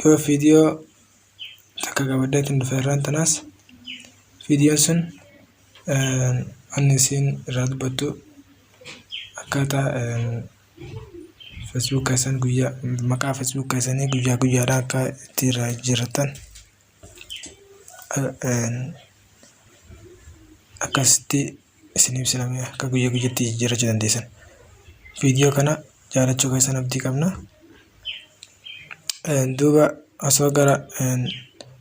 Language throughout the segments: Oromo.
Yoo viidiyoo takka qabadheetiin dhufe irraan tanaas viidiyoon sun wanni isiin irraa dubbattu akkaataa Facebook keessan guyyaa maqaa Facebook keessanii guyyaa guyyaadhaan akka itti irraa jijjiirrattan akkasitti isin ibsiname akka guyyaa guyyatti jijjiirrachuu dandeessan. Viidiyoo kana jaalachuu keessan abdii qabna. Duuba osoo gara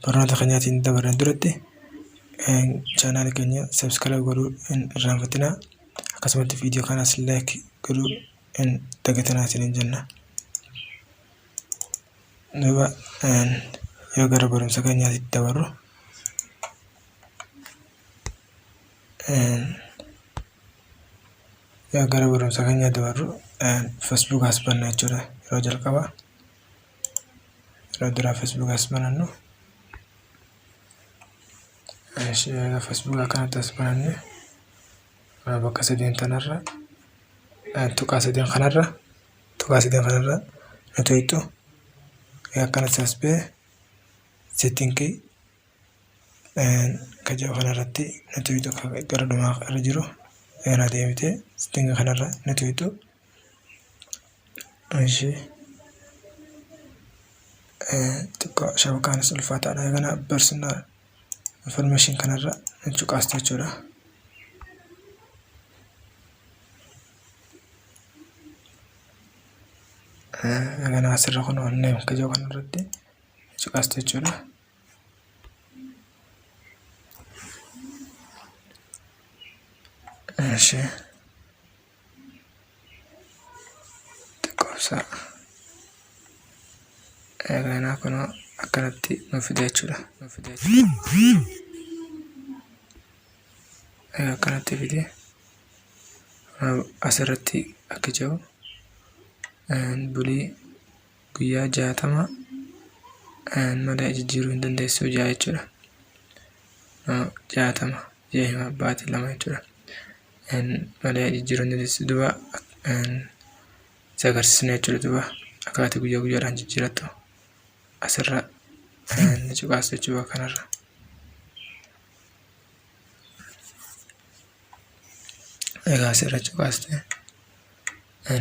barnoota keenyaatiin dabarreen duratti chaanaala keenya subscribe godhuu hin irraanfatinaa. Akkasumatti viidiyoo kanas like godhuu hin dagatinaa isiniin jenna. Duuba yoo gara barumsa keenyaatti dabarru yoo gara barumsa keenyaa dabarru Facebook as banna jechuudha yeroo jalqaba yeroo duraa Facebook as banannu Facebook akkanatti as bananne bakka sadeen tanarra tuqaa sadeen kanarra tuqaa sadeen kanarra ni tuqxu akkanatti as ba'e setting ka jedhu kanarratti ni tuqxu gara dhumaa irra jiru kana deebitee setting kanarra ni tuqxu. Ishee xiqqoo shabakaanis ulfaataadha. Kana personal information kanarra ni cuqaastu jechuudha. Kana asirra kun name ka jedhu kanarratti ni cuqaastu jechuudha. Ishee xiqqoomsa kanaa kunoo akkanatti nu fida jechuudha. Akkanatti fide asirratti akka jiru bulii guyyaa 60 malee jijjiiruu hin dandeessu jaa jechuudha. 60 jee hima baatii 2 jechuudha. Malee jijjiiruu hin dandeessu duuba si agarsiisna jechuudha duuba akka ati guyyaa guyyaadhaan jijjiirattu asirra ni cuqaasta jechuudha kanarra. Egaa asirra cuqaaste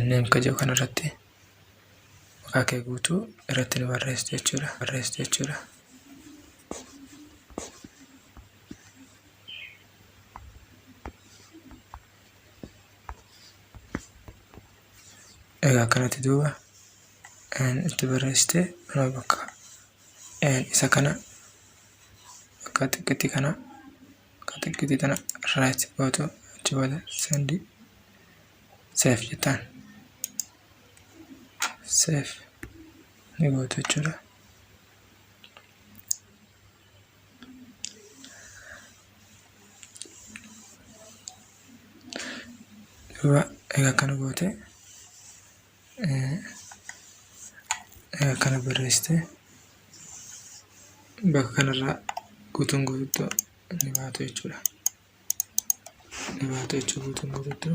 name ka jedhu kanarratti maqaa kee guutuu irratti ni barreessitu jechuudha. Barreessitu jechuudha. Egaa akkanatti duuba itti barreessitee bakka isa kana bakka xiqqeetti kana bakka xiqqeetti tana right gootu achi booda send save jettaan save ni gootu jechuudha. Duuba egaa akkana goote egaa akkana barreessite bakka kanarraa guutuun guututti ni baatu jechuudha. Ni baatu jechuudha guutuun guututti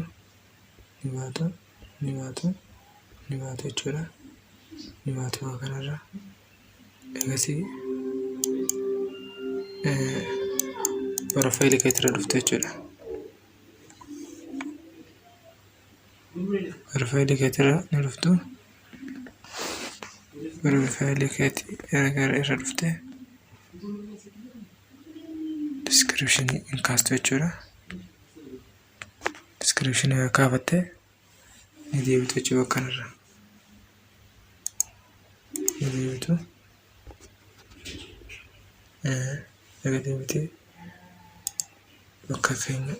ni baatu ni baatu ni baatu jechuudha. Ni baatu bakka kanarraa. Egasii piroofaayilii keetirra dhufte jechuudha. Piroofaayilii keetirra ni dhuftu. Piroofaayilii keetii irra dhufte diskiripshinii hin kaastu jechuudha. Diskiripshinii yoo kaafatte ni deebitu jechuudha bakka kanarra. Ni deebitu. Erga deebitee bakka keenya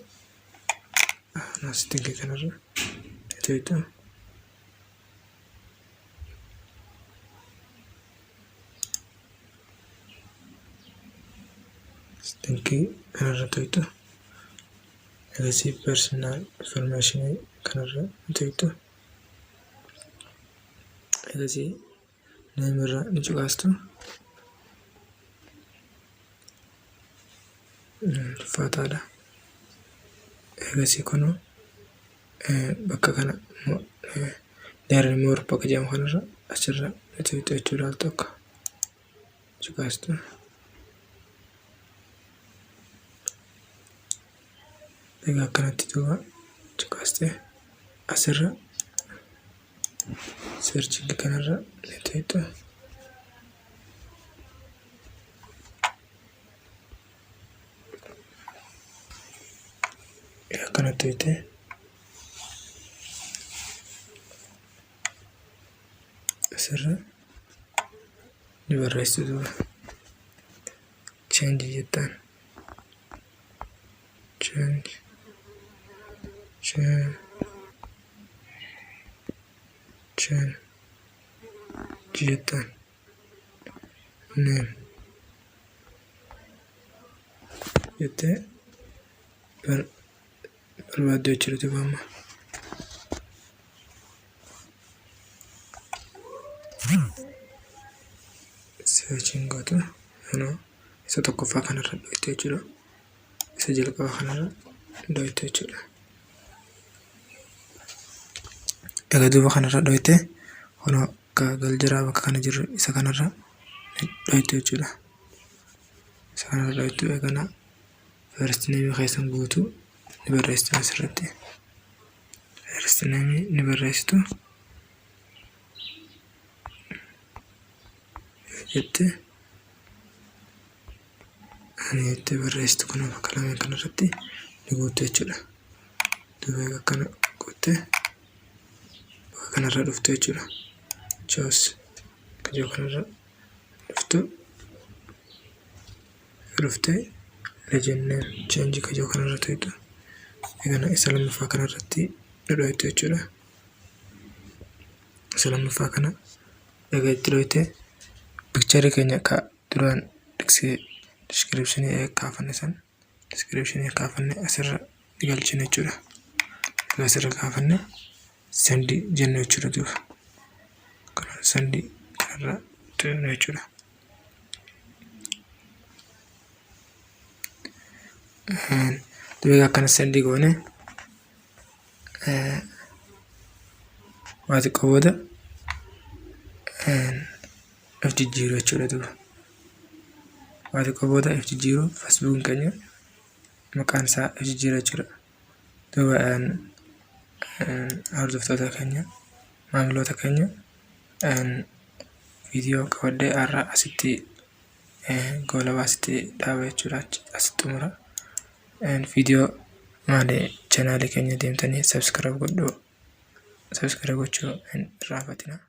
asitti kanarra ni tuqxu. Istinkii kanarra tuqxu. Ergasii personal information kanarra ni tuqxu. Ergasii name irra ni cuqaastu. Ulfaataadha. Ergasii kunoo bakka kana learn more bakka jedhamu kanarra achirra Ni tuqxu jechuudha al tokko. Cuqaastu. Egaa akkanatti duuba cuqaastee asirra searching kanarra ni tuqxu. Akkanatti tuqxee asirra ni barreessitu duuba. Change jettaan. Change change change jettaan. Name jettee barbaaddu jechuudha duuba amma. Searching gootu kunoo isa tokkoffaa kanarra dhoyte jechuudha. Isa jalqaba kanarra dhoyte jechuudha. Egaa duuba kanarra dhoyte kunoo akka galjaraa bakka kana jiru isa kanarra dhoyte jechuudha. Isa kanarra dhoytu eegana first name keessan guutuu ni barreessitu asirratti. First name ni barreessitu. Jette ani jettee barreessitu kun bakka lameen kanarratti ni guuttu jechuudha. Duuba egaa akkana guuttee bakka kanarra dhuftu jechuudha. Choose kajoo kanarra dhuftu dhuftee legend name change kajoo kanarra tuqxu. Egaa isa lammaffaa kanarratti dhodhoytu jechuudha. Isa lammaffaa kana egaa itti dhoyte picture keenya ka duraan description kaafanne san description kaafanne asirra galchine jechuudha. Egaa asirra kaafanne send jennu jechuudha duuba. Kana send kanarra tuqna jechuudha. Duuba egaa akkana send goone waa xiqqoo booda of jijjiiru jechuudha duuba. Waa xiqqoo booda of jijjiiru Facebookiin keenya maqaan isaa of jijjiira jechuudha. Duuba hordoftoota keenya maamiloota keenya viidiyoo qabadhee har'a asitti goolabaa asitti dhaaba jechuudha. Asitti xumura. Viidiyoo maali chaanaalii keenya deemtanii subscribe godhuu subscribe gochuu hin irraanfatinaa.